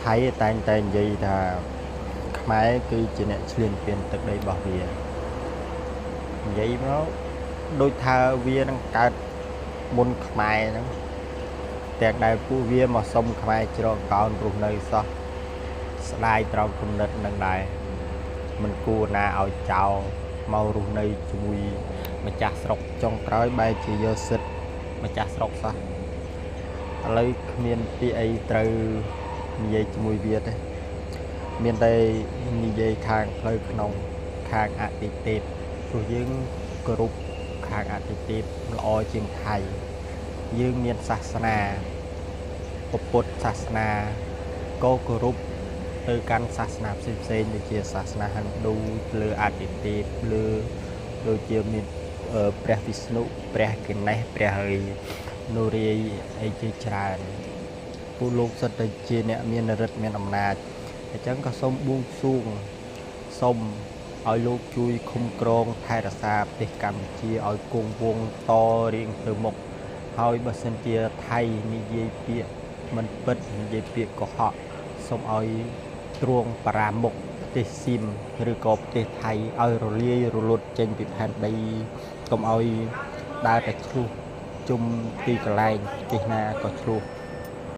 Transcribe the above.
ថៃតែងតែនិយាយថាខ្មែរគឺជាអ្នកឈ្លានពានទឹកដីរបស់វានិយាយមកដូចថាវានឹងកើតមុនខ្មែរហ្នឹងទាំងដែលពួកវាមកសុំខ្មែរជ្រកកោនរស់នៅសោះស្ដាយត្រង់គំនិតនឹងដែរមិនគួរណាឲ្យចោលមករស់នៅជាមួយម្ចាស់ស្រុកចុងក្រោយបែរជាយកសិទ្ធិម្ចាស់ស្រុកសោះឥឡូវគ្មានពាក្យអីត្រូវនិយាយជាមួយវាទេមានតែនិយាយខាងផ្លូវក្នុងខាងអតិទេពព្រោះយើងគោរពខាងអតិទេពល្អជាងថៃយើងមានសាសនាពុទ្ធសាសនាក៏គោរពទៅកាន់សាសនាផ្សេងៗដូចជាសាសនាហិណ្ឌូលើអតិទេពលើដូចជាមានព្រះវិស្ណុព្រះគណេសព្រះហើយនុរាយអីជាច្រើនពួកលោកសិតតែជាអ្នកមានរិទ្ធមានអំណាចអញ្ចឹងក៏សូមបួងសួងសូមឲ្យលោកជួយឃុំក្រងថែរក្សាប្រទេសកម្ពុជាឲ្យគង់វង្សតរៀងទៅមុខហើយបើសិនជាថៃនិយាយពាក្យមិនពិតនិយាយពាក្យកុហកសូមឲ្យទ្រង់បរាមុខប្រទេសស៊ីមឬក៏ប្រទេសថៃឲ្យរលាយរលត់ចេញពីផែនដីកុំឲ្យដើរតែឆ្លោះជុំទីកន្លែងប្រទេសណាក៏ឆ្លោះ